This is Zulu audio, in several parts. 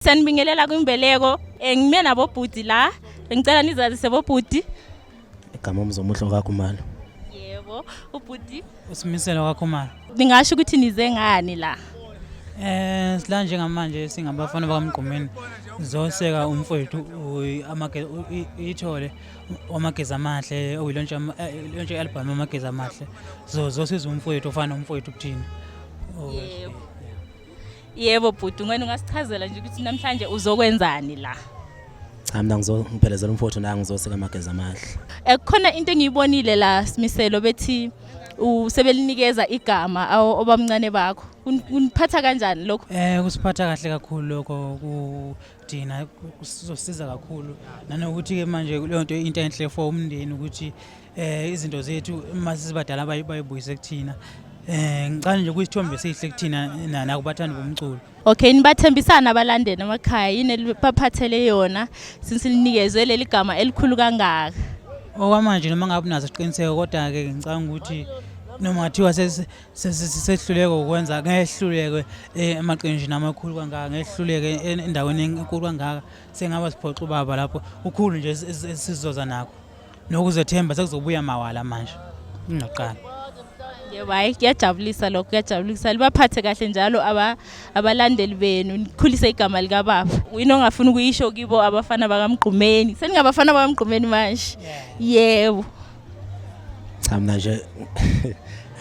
Sanibingelela kwimbeleko. Ngime nabobhuti la. Ngicela nizazise, bobhuti. Igama uMzomuhle kaKhumalo. Yebo, ubhuti? Usimiselo kaKhumalo. Ningasho ukuthi nize ngani la? Sila njengamanje singabafana bakaMgqumeni, zoseka umfowethu ithole wamageza amahle okuyi-launch launch i-album Amageza Amahle. Zosiza umfowethu ofana nomfowethu kuthina. Oh, Yebo. Yebo bhuti, wena ungasichazela nje ukuthi namhlanje uzokwenzani la? Cha, mina ngiphelezela umfowethu la, ngizoseka Amageza Amahle. Kukhona into engiyibonile la, Simiselo, bethi usebelinikeza igama obamncane bakho. Kuniphatha kanjani lokho? Kusiphatha kahle kakhulu lokho kuthina, kusizosiza kakhulu, nanokuthi ke manje leyo nto into enhle for umndeni ukuthi izinto zethu uma sisibadala bayibuyise kuthina. Ngicela nje kuyisithombe esihle kuthina nakubathandi bomculo. Okay, nibathembisana abalandeli emakhaya yini elibaphathele yona since linikezwe leli gama elikhulu kangaka? Okwamanje noma ngabe unaso isiqiniseko, kodwa-ke ngicabanga ukuthi noma ngathiwa sehluleke ukwenza, ngehluleke emaqenjini amakhulu kangaka, ngehluleke endaweni enkulu kangaka, sengaba siphoxa ubaba lapho ukhulu nje esizoza nakho nokuzethemba sekuzobuya mawala manje ingaqala. Yebo, hayi, kuyajabulisa lokho, kuyajabulisa. Libaphathe kahle njalo abalandeli benu, nikhulise igama likababa. Yini ongafuna ukuyisho kibo abafana bakaMgqumeni? Seningabafana bakaMgqumeni manje. Yebo. Cha, mina nje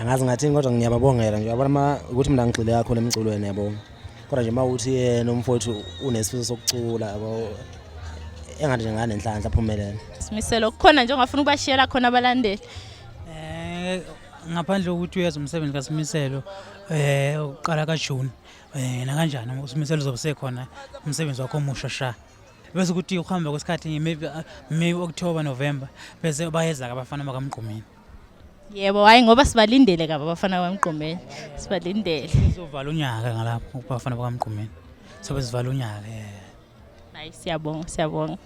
angazi ngathini, kodwa ngiyababongela nje, yabona, ma ukuthi mina ngigxile kakhulu emculweni, yabo, kodwa nje mawuthi yena umfowethu unesifiso sokucula, yabo, engathi nje nganenhlanhla aphumelele. Simiselo, kukhona nje ongafuna ukubashiyela khona abalandeli? Ngaphandle kokuthi uyenza umsebenzi kaSimiselo uqala kaJune, nakanjani uSimiselo uzobe sekhona, umsebenzi wakho omusha sha, bese kuthi ukuhamba kwesikhathi, maybe October, November, bese bayeza abafana bakaMgqumeni. Yebo, hayi, ngoba sibalindele kabi abafana bakaMgqumeni, sibalindele. Sizovala unyaka ngalapho kubafana bakaMgqumeni, sobe sivala unyaka. Hayi, siyabonga, siyabonga.